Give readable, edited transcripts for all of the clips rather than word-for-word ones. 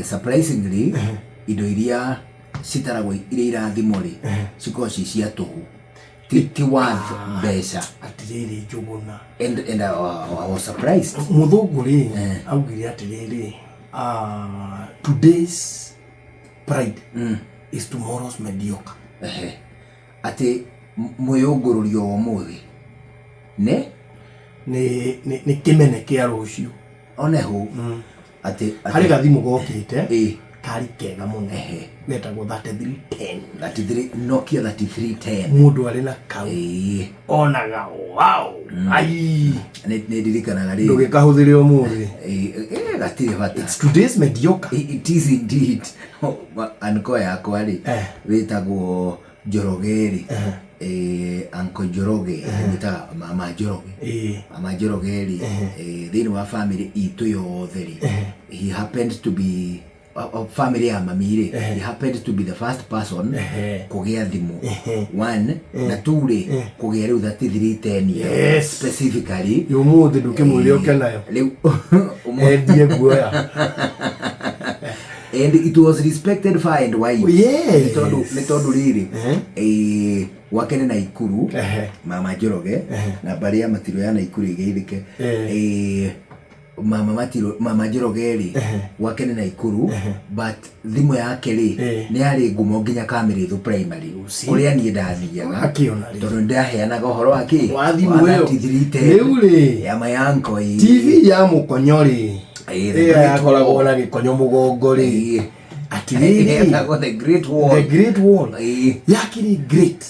Surprisingly, indo iria citaragwo irĩ irathimo rĩ, cikoragwo ci cia tũhũ, ti worth mbeca. Atirĩrĩ Njũgũna. And I was surprised. Mũthũngũ rĩ, augire atĩrĩrĩ, ah, today's pride is tomorrow's mediocre. Ehe. Atĩ mwĩyũngũrũrio wa ũmũthĩ nĩ Nĩ kĩmene kĩa rũciũ. One hũ atĩ Harĩ gathimũ gokĩte kari kega mũno, getagwo 3310. 33, Nokia 3310. Mũndũ arĩ na kau onaga wow, ai. Nĩ ndirikanaga rĩ. Ndũgĩkahũthĩre ũmũthĩ. Ĩĩ, gatirĩ bata. It's today's mediocre. It is indeed. Anko yakwa rĩ, wĩtagwo Njoroge rĩ, Uncle Njoroge, mwĩtaga Mama Njoroge. Mama Njoroge rĩ, thĩinĩ wa family itũ yothe rĩ, he happened to be family ya mami rĩ, he happened to be the first person kũgĩa thimũ one na two rĩ, kũgĩa rĩu 3310 specifically. Ũmũthĩ ndũkĩmwĩre ũke nayo. Rĩu endie guoya. And it was respected far and wide. Nĩ tondũ rĩrĩ, gwake nĩ Naikuru. Mama Njoroge na mbarĩ ya Matirũ ya Naikuru ĩgeithĩke. Mama Matirũ, Mama Njoroge rĩ, gwake nĩ Naikuru, but thimũ yake rĩ, nĩ yarĩ ngumo nginya Kamĩrĩthũ Primary kũrĩa niĩ ndathiaga. Akĩona rĩ. Tondũ nĩ ndaheanaga ũhoro wa kĩ? Wa thimũ ĩyo. 3310 Rĩu rĩ, ya mayanko ĩ. TV ya mũkonyo rĩ, The ĩyo Great yakoragwo Wall. na gĩkonyo mũgongo rĩ, atĩrĩrĩ, Ĩtagwo the Great Wall. The Great Wall yakĩrĩ great.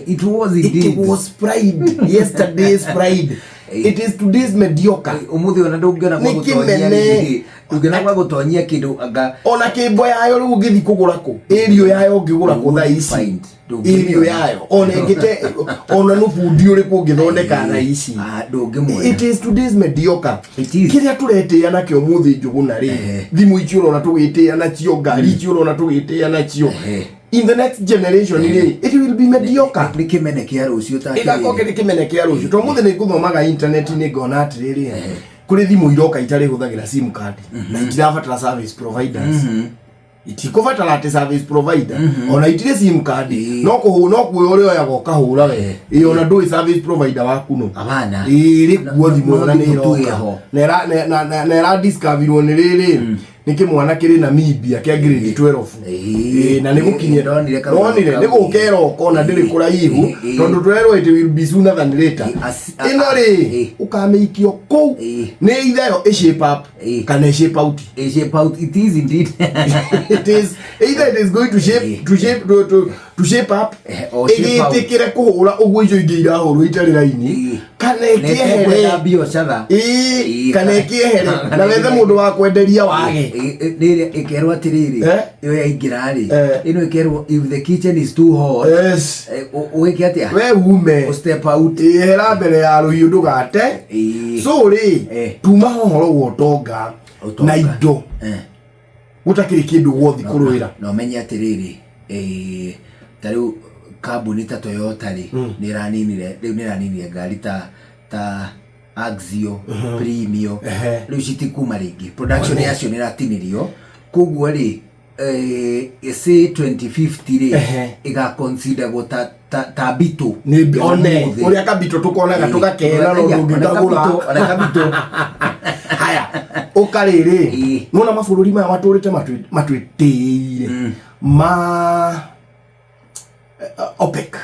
It was It indeed. was pride, yesterday's pride. It is today's mediocre. Umuthi ona ndũngĩona gwa Nĩ gũtonyia kĩmene. rĩngĩ. Ndũngĩona gwa gũtonyia kĩndũ anga. Ona kĩmbo yayo rĩu ũngĩthiĩ kũgũra kũ, ĩrio yayo ũngĩgũra kũ thaa ici? Find. Ndũngĩmĩona. Ĩrio yayo ona ĩngĩte ona nũ bundi ũrĩkũ ũngĩthondeka thaa ici? Ah, ndũngĩmuona. It is today's mediocre. It is. Kĩrĩa tũretĩĩa nakĩo mũthĩ Njũgũna rĩ, thimũ ici ũrona tũgĩtĩĩa nacio, ngari ici ũrona tũgĩtĩĩa nacio, in the next generation rĩ, it will be mediocre. Nĩ kĩmene kĩa rũciũ ta ĩgakorwo kĩrĩrĩ. kĩrĩ kĩmene kĩa rũciũ, tondũ mũthĩ nĩ ngũthomaga intaneti-inĩ ngona atĩrĩrĩ, kũrĩ thimũ iroka itarĩ hũthagĩra sim card na itirabatara service providers, itikũbatara atĩ service provider, ona itirĩ sim card. No kũhũ no kuoya ũrĩa oyaga ũkahũra we, ĩ ona ndũĩ service provider waku no. Abana. Ĩ rĩ kuo thimũ No ĩyo na nĩ thimũ tu ĩroka ĩho. Na ĩra discoverirwo nĩ rĩrĩ, nĩ kĩmwana kĩrĩ Namibia kĩa grade 12. Ĩ, na nĩ gũkinyia Ndonire karũgano nonire kau. Nĩ gũka ĩroka ona ndĩrĩ kũraihu, tondũ tũrerwo it will be sooner than later. Ĩno rĩ, ũkamĩikio kũu nĩ either ĩyo ĩ shape up kana ĩ shape out. A shape out, it is indeed. It is either it is going to shape to shape up, or shape out. ĩgĩtĩkĩre kũhũra ũguo icio ingĩ irahũrwo itarĩ raini, kana Na ĩkĩehere. ĩtekwenda biacara. Ĩĩ, kana ĩkĩehere na wethe mũndũ wa kwenderia wage. Nĩ ĩrĩa ĩkerwo atĩrĩrĩ, ĩyo yaingĩra rĩ, ĩno ĩkerwo if the kitchen is too hot, ũgĩke atĩa? We ume. Ũ step out. Ĩĩ, hera mbere ya rũhiũ ndũgate. So rĩ, tuma ũhoro wa ũtonga Ũtonga. na indo gũtakĩrĩ kĩndũ gwothi kũrũĩra. Na ũmenye atĩrĩrĩ, ta rĩu kambuni ta Toyota rĩ, nĩ ĩraninire, rĩu nĩ ĩraninire ngari ta Axio, Premio, rĩu citikuma rĩngĩ, production yacio nĩ ĩratinirio. Koguo rĩ, say 2050 rĩ, ĩgaconsiderwo ta Beetle. Nĩ ya one ũmũthĩ. Ũrĩa kabito tũkonaga tũgakena no Ona ndũngĩkagũra. Kabito, ona Kabito. Haya, ũkarĩrĩ, nona mabũrũri maya matũrĩte matwĩtĩire ma OPEC,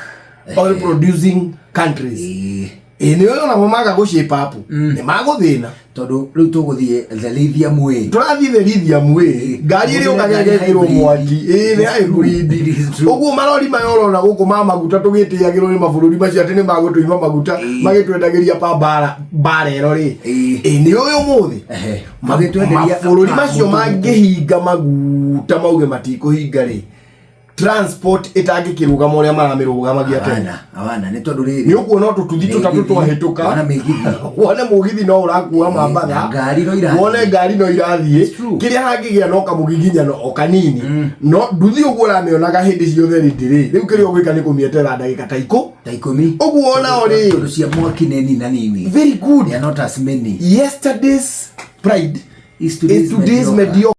oil producing countries, ĩ nĩ ũyũ namo maga gũ shape up nĩ magũthĩna. Tondũ rĩu tũgũthiĩ the lithium way. Tũrathiĩ the lithium way, ngari ĩrĩa ũkaga ĩgekĩrwo Hybrid. mwaki, ĩ nĩ hybrid. It is true. Ũguo marori maya ũrona gũkũ ma maguta tũgĩtĩagĩrwo nĩ mabũrũri macio atĩ nĩ magũtũima maguta, magĩtwendagĩria pa mbara mbara ĩno rĩ, ĩ nĩ ũyũ ũmũthĩ Magĩtwenderia mabũrũri macio mũtũ. mangĩhinga maguta mauge matikũhinga rĩ, transport ĩtangĩkĩrũgama ũrĩa maramĩrũgamagia tene. Awana, awana, nĩ tondũ rĩrĩ, Nĩ ũkuona tũtuthi tũtatũ Mĩgithi. twahĩtũka. Wona mĩgithi. Wone mũgithi no ũrakua mambatha. Na ngari no irathiĩ. Wone ngari no irathiĩ. It's true. Kĩrĩa hangĩgĩa no kamũgiginyano o kanini, no nduthi ũguo ũramĩonaga hĩndĩ ciothe rĩ ndĩrĩ rĩu, kĩrĩa ũgwĩka nĩ kũmĩeterera ndagĩka ta ikũ Ta 10. Ũguo onao rĩ, Tondũ cia mwaki nĩ nina nini. Very good. They are not as many. Yesterday's pride is today's is today's mediocre. Mediocre.